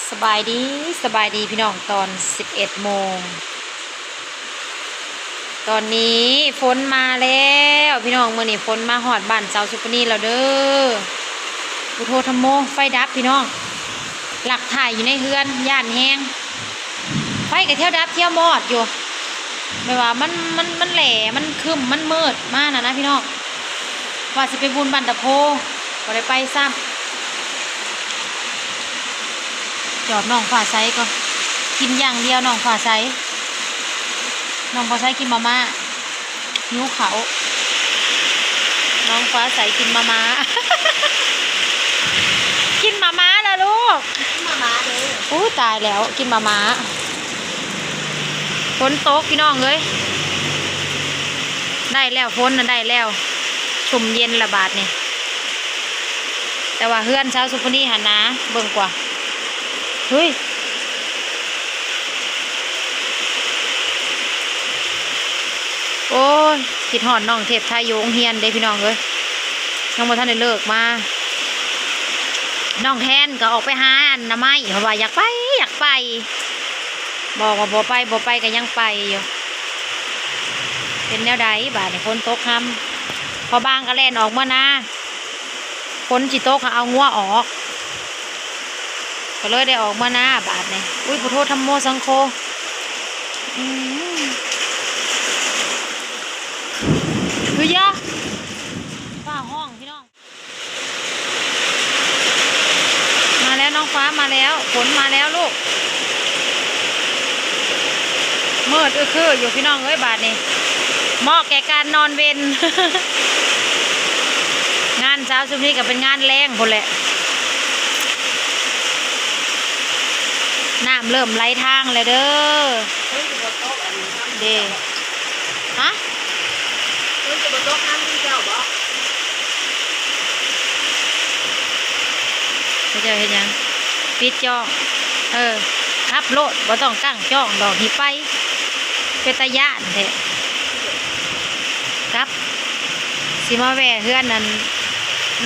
ສະບາຍດີ ສະບາຍດີພີ່ນ້ອງ ຕອນສິບເອັດໂມງ. ຕອນນີ້ຝົນມາແລ້ວພີ່ນ້ອງ, ມື້ນີ້ຝົນມາຮອດບ້ານສາວສຸພະນີແລ້ວເດີ. ພຸດໂທທຳໂມ ໄຟດັບພີ່ນ້ອງ, ລັກຖ່າຍຢູ່ໃນເຮືອນ ຢ້ານແຮງ. ໄຟກໍທ່ຽວດັບທ່ຽວມອດຢູ່ ແບບວ່າມັນ ມັນ ມັນແຫຼ ມັນຄຶ້ມ ມັນມືດມາຫັ້ນນະພີ່ນ້ອງ. ວ່າຊິໄປບຸນບ້ານຕາໂພ ບໍ່ໄດ້ໄປຊ້ຳ. ຈອບນ້ອງຟ້າໃສກ່ອນ ກິນຢ່າງດຽວນ້ອງຟ້າໃສ. ນ້ອງຟ້າໃສກິນມາມ່າ ຫິວເຂົ້າ. ນ້ອງຟ້າໃສກິນມາມ່າ ກິນມາມ່າລະລູກ ກິນມາມ່າເດີ. ໂອ້ ຕາຍແລ້ວ ກິນມາມ່າ. ຝົນຕົກພີ່ນ້ອງເອີຍ ໄດ້ແລ້ວ ຝົນນະໄດ້ແລ້ວ ຊຸ່ມເຢັນລະບາດນີ້. ແຕ່ວ່າເຮືອນສາວສຸພະນີຫັ້ນນາ ເບິ່ງກວ່າ ເຮີ້ຍ. ໂອ້ຍ ຄິດຮອດນ້ອງເທບໄທຢູ່ໂຮງຮຽນເດ້ພີ່ນ້ອງເອີຍ, ຍັງບໍ່ທັນໄດ້ເລີກມາ. ນ້ອງແທນກໍອອກໄປຫາອັນໜ້າໄມ້ ເພາະວ່າຢາກໄປ ຢາກໄປ ບອກວ່າບໍ່ໄປ ບໍ່ໄປກໍຍັງໄປຢູ່. ເປັນແນວໃດບາດນີ້ ຝົນຕົກຮຳ ພໍ່ບາງກໍແລ່ນອອກເມືອນາ. ຝົນຊິຕົກ ເອົາງົວອອກ ກໍເລີຍໄດ້ອອກມານາບາດນີ້. ອຸ້ຍ ພຸດໂທທຳໂມສັງໂຄ. ອືມ ຄືຢາ ຟ້າຮ້ອງພີ່ນ້ອງ. ມາແລ້ວ ນ້ອງຟ້າມາແລ້ວ ຝົນມາແລ້ວລູກ. ມືດອຶຄືຢູ່ພີ່ນ້ອງເອີຍ ບາດນີ້ ເໝາະແກ່ການນອນເວັນ. ງານເຊົ້າຊຸມນີ້ກໍເປັນງານແລງພຸ້ນແຫຼະ. ນ້ຳເລີ່ມໄຫຼທາງແລ້ວເດີ. ເດ້ ຮະ? ຝົນຈະບໍ່ຕົກນຳຄືເກົ່າບໍ? ເຂົາເຈົ້າເຮັດຫຍັງ? ປິດຈ້ອງ. ເອີ ຂັບໂລດ ບໍ່ຕ້ອງກັ້ງຈ້ອງດອກ ຫິໄປ. ເປັນຕາຢ້ານແທ້. ກັບ ຊິມາແວ່ເຮືອນອັນ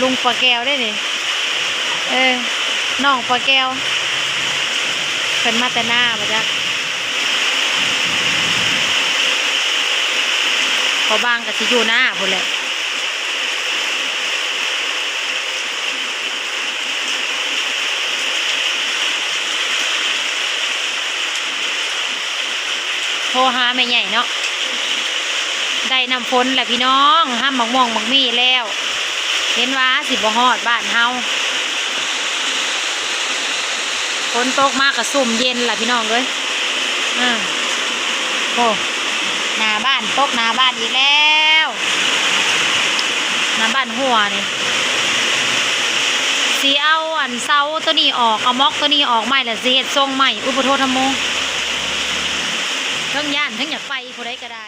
ລຸງປາແກ້ວເດ້ນີ້. ເອີ ນ້ອງປາແກ້ວ ເພິ່ນມາແຕ່ນາບໍ່ຈັກ. ພໍ່ບາງກໍຊິຢູ່ນາພຸ້ນແຫຼະ. ໂທຫາແມ່ໃຫຍ່ເນາະ. ໄດ້ນ້ຳຝົນແລ້ວພີ່ນ້ອງ, ຮຳໝາກມ່ວງໝາກມີ້ແລ້ວ. ເຫັນວ່າຊິບໍ່ຮອດບ້ານເຮົາ. ຝົນຕົກມາກໍຊຸ່ມເຢັນລະພີ່ນ້ອງເອີຍ. ເອີ ໂອ້ ໜ້າບ້ານ ຕົກໜ້າບ້ານອີກແລ້ວ. ໜ້າບ້ານຮົ່ວນີ້. ຊິເອົາອັນເສົາໂຕນີ້ອອກ, ເອົາໝອກໂຕນີ້ອອກໃໝ່ ແລ້ວຊິເຮັດຊົງໃໝ່. ອຸ້ຍ ພຸດໂທທຳໂມ. ເທິງຢ້ານ ເທິງຢາກໄປ ຜູ້ໃດກໍໄດ້.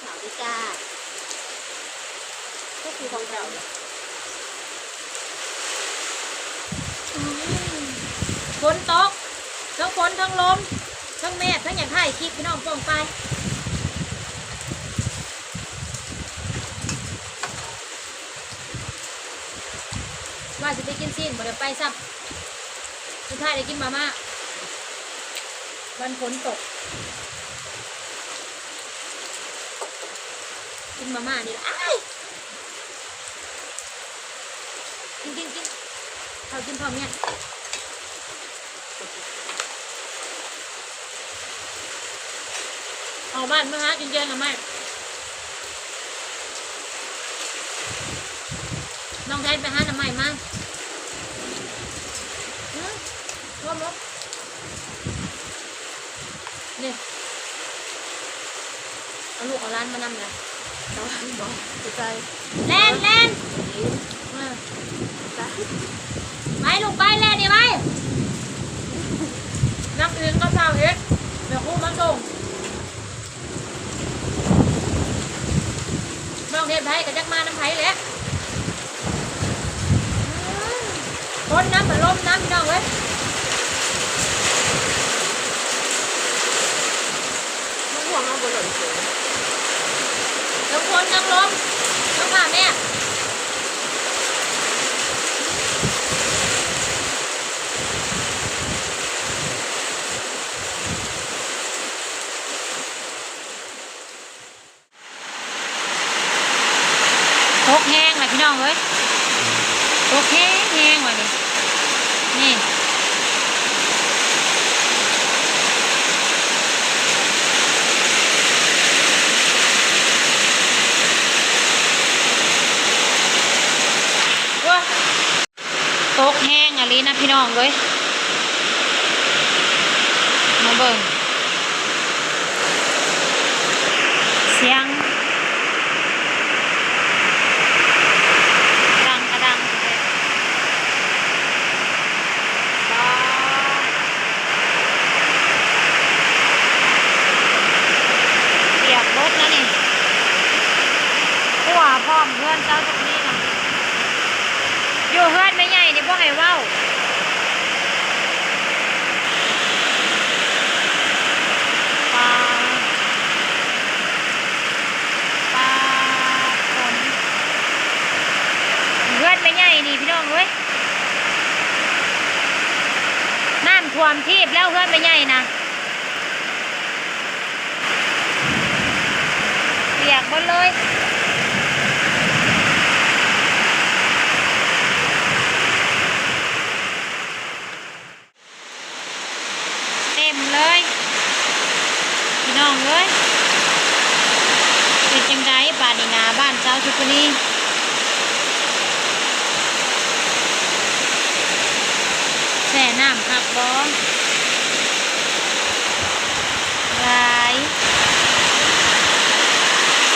ຂາວດີຈ້າ ກໍຄືຂອງເຈົ້າ. ອືມ ຝົນຕົກ ເທິງຝົນ ເທິງລົມ ເທິງແມດ ເທິງຫຍັງ ຖ່າຍຄລິບພີ່ນ້ອງປ້ອງປາຍ. ວ່າຊິໄປກິນຊີ້ນ ບໍ່ໄດ້ໄປຊ້ຳ. ສຸດທ້າຍໄດ້ກິນມາມ່າ ວັນຝົນຕົກ. ກິນມາມ່ານີ້ລະ ອ້າຍ ກິນ ກິນ ກິນ ເຂົ້າກິນພ້ອມແມ່. ເຂົ້າບ້ານມາຫາກິນແກງໜໍ່ໄມ້. ນ້ອງແທນໄປຫາໜໍ່ໄມ້ມາ. ອືມ ໂທມາ. ນີ້ ເອົາລູກເອົາຫຼານມານຳນະ. ເອົາຫຼານບໍ? ບໍ່ໃສ່. ແລ່ນ ແລ່ນ ເອີ ໄປລູກໄປ ແລ່ນນີ້ໄປ. ນາງອຶງກັບສາວເອັດ ແມ່ຄູມາສົ່ງ. ນ້ອງເທບໄທກໍຈັກມານຳໃຜແຫຼະ. ອືມ ຝົນນຳ ລົມນຳ ພີ່ນ້ອງເອີຍ. ມັນຫ່ວງເຮົາບໍ່ຫຼົນເສີ ທັງຝົນທັງລົມ ທັງຟ້າແມດ. ແຮງວ່ານີ້ ນີ້ ໂອ້ຍ ຕົກແຮງອີ່ຫຼີນະພີ່ນ້ອງເອີຍ ມາເບິ່ງ ສຽງດັງກະດັງແທ້ ປາດ ປຽກເບິດແລ້ວນີ້ ຂົວພ້ອມເຮືອນຊາວສຸກນີນະ ຢູ່ເຮືອນແມ່ໃຫຍ່ນີ້ບໍ່ໃຫ້ເວົ້າ ປາດ ປາດ ຝົນ ເຮືອນແມ່ໃຫຍ່ນີ້ພີ່ນ້ອງເອີຍ ນ້ຳຖ້ວມທີບແລ້ວເຮືອນແມ່ໃຫຍ່ນະ ປຽກເບິດເລີຍ. ເຕັມເລີຍພີ່ນ້ອງເອີຍ ເປັນຈັ່ງໃດບາດນີ້ນາ ບ້ານຊາວສຸກນີ ແຊ່ນ້ຳຄັກບໍ່? ຫຼາຍ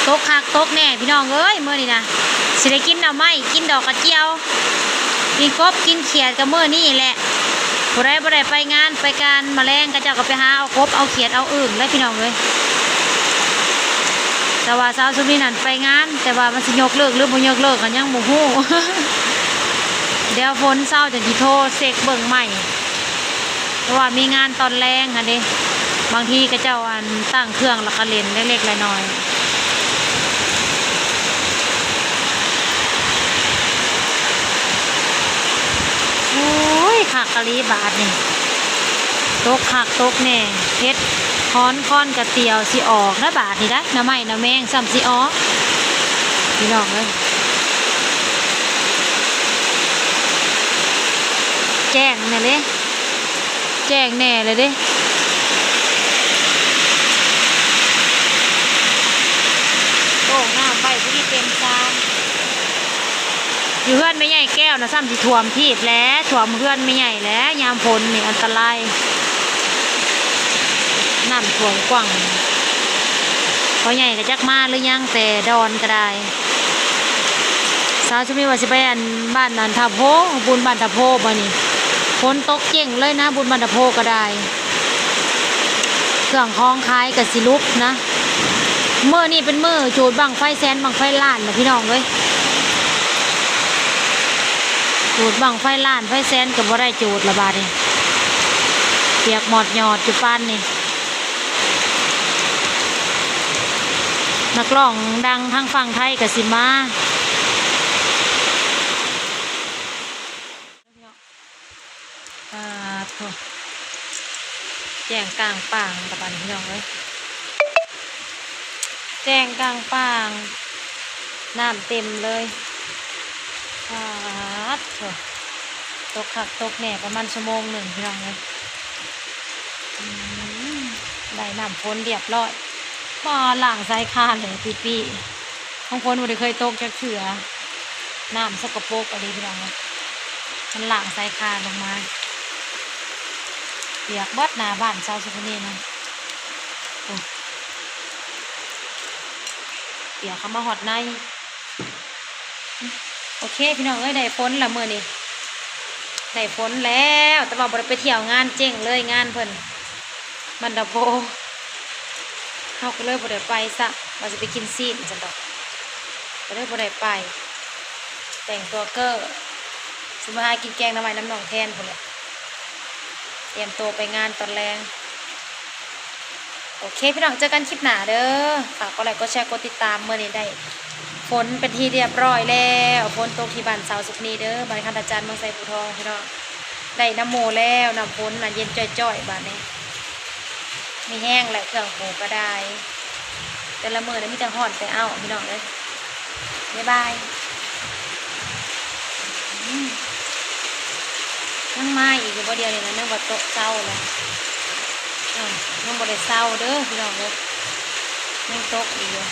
ຕົກຄັກຕົກແນ່ພີ່ນ້ອງເອີຍ ມື້ນີ້ນະ ຊິໄດ້ກິນໜໍ່ໄມ້ ກິນດອກກະຈຽວ ກິນກົບກິນຂຽດກະມື້ນີ້ແຫຼະ ຜູ້ໃດບໍ່ໄດ້ໄປງານໄປການ ມາແລງເຂົາເຈົ້າກໍໄປຫາເອົາກົບເອົາຂຽດເອົາອຶ່ງແຫຼະພີ່ນ້ອງເອີຍ ແຕ່ວ່າຊາວຊຸມນີ້ນັ້ນໄປງານ ແຕ່ວ່າມັນຊິຍົກເລີກຫຼືບໍ່ຍົກເລີກກໍຍັງບໍ່ຮູ້ ດຽວຝົນເຊົາຈັ່ງຊິໂທເຊັກເບິ່ງໃໝ່ ເພາະວ່າມີງານຕອນແລງຫັ້ນເດ້ ບາງທີເຂົາເຈົ້າ ອັນ ຕັ້ງເຄື່ອງແລ້ວກໍຫຼິ້ນເລັກໆນ້ອຍໆ. ໂອ້ຍ ຄັກອີ່ຫຼີບາດນີ້ ຕົກຄັກຕົກແນ່ ເຫັດຫອນຄອນກະຕ່ຽວຊິອອກນະບາດນີ້ໄດ໋ ໜໍ່ໄມ້ໜໍ່ແມງຊ້ຳຊິອອກ ພີ່ນ້ອງເອີຍ ແຈ້ງແນ່ເດ້. ແຈ້ງແນ່ເລີຍເດ້ ໂອ້ ນ້ຳໄວ້ຜູ້ນີ້ເຕັມຊານ ຢູ່ເຮືອນແມ່ໃຫຍ່ແກ້ວນະ ຊ້ຳຊິຖ້ວມທີບແຫຼະ ຖ້ວມເຮືອນແມ່ໃຫຍ່ແຫຼະ ຍາມຝົນນີ້ອັນຕະລາຍ ນ້ຳຖ້ວມກວ້າງ ພໍ່ໃຫຍ່ກໍຈັກມາຫຼືຍັງ ແຕ່ດອນກໍໄດ້. ສາວຊຸມນີ້ວ່າຊິໄປ ອັນ ບ້ານ ອັນ ທ່າໂພ ບຸນບ້ານທ່າໂພ ບາດນີ້ ຝົນຕົກເຈັ້ງເລີຍນະ ບຸນບ້ານທ່າໂພກໍໄດ້ ເຄື່ອງຂອງຂາຍກໍຊິຫຼຸບນະ ມື້ນີ້ເປັນມື້ຈູດບັ້ງໄຟແສນບັ້ງໄຟລ້ານນະ ພີ່ນ້ອງເອີຍ ຈູດບັ້ງໄຟລ້ານໄຟແສນກໍບໍ່ໄດ້ຈູດລະບາດນີ້ ປຽກໝອດຫຍອດຢູ່ປານນີ້. ນັກຮ້ອງດັງທາງຝັ່ງໄທກໍຊິມາ ປາດໂທ້ ແຈ້ງກາງປາງລະບາດນີ້ ພີ່ນ້ອງເອີຍ ແຈ້ງກາງປາງ ນ້ຳເຕັມເລີຍ ປາດໂທ້ ຕົກຄັກຕົກແນ່ ປະມານຊົ່ວໂມງໜຶ່ງ ພີ່ນ້ອງເອີຍ. ອືມ ໄດ້ນ້ຳຝົນລຽບຮ້ອຍ ມາລ້າງສາຍຄານແຫຼະປີ້ໆ ຂອງຝົນບໍ່ໄດ້ເຄີຍຕົກຈັກເທື່ອ ນ້ຳສະກະປົກອີ່ຫຼີພີ່ນ້ອງເອີຍ ມັນລ້າງສາຍຄາລົງມາ ປຽກເບິດໜ້າບ້ານຊາວສຸກນີນະ ໂອ້ ປຽກເຂົ້າມາຮອດໃນ. ໂອເຄພີ່ນ້ອງເອີຍ ໄດ້ຝົນລະມື້ນີ້ ໄດ້ຝົນແລ້ວ ແຕ່ວ່າບໍ່ໄດ້ໄປທ່ຽວ ງານເຈັ້ງເລີຍ ງານເພິ່ນມັນດາໂພ ເຮົາກໍເລີຍບໍ່ໄດ້ໄປຊະ ວ່າຊິໄປກິນຊີ້ນຊັ້ນດອກ ກໍເລີຍບໍ່ໄດ້ໄປ ແຕ່ງຕົວເກີ້ ຊິມາຫາກິນແກງໜໍ່ໄມ້ນຳນ້ອງແທນພຸ້ນແຫຼະ ຕຽມໂຕໄປງານຕອນແລງ. ໂອເຄພີ່ນ້ອງ ເຈີກັນຄລິບໜ້າເດີ ຝາກກົດໄລກົດແຊກົດຕິດຕາມ ມື້ນີ້ໄດ້ຝົນເປັນທີ່ລຽບຮ້ອຍແລ້ວ ຝົນຕົກທີ່ບ້ານສາວສຸກນີເດີ ບ້ານຄັນທະຈັນ ເມືອງໄຊພູທອງ ພີ່ນ້ອງ ໄດ້ນຳໝູ່ແລ້ວ ນ້ຳຝົນນະເຢັນຈ້ອຍໆ ບາດນີ້ ມີແຮງແຫຼະ ເຄື່ອງປູກະດາຍ ແຕ່ລະມື້ນະມີແຕ່ຮ້ອນແຕ່ອ້າວ ພີ່ນ້ອງເອີຍ ບາຍບາຍ. ຍັງມາອີກຢູ່ບໍ່ ດຽວນີ້ນະ? ຍັງບໍ່ຕົກເຊົາເລີຍ. ເອີ ຍັງບໍ່ໄດ້ເຊົາເດີພີ່ນ້ອງເອີຍ ຍັງຕົກອີກຢູ່.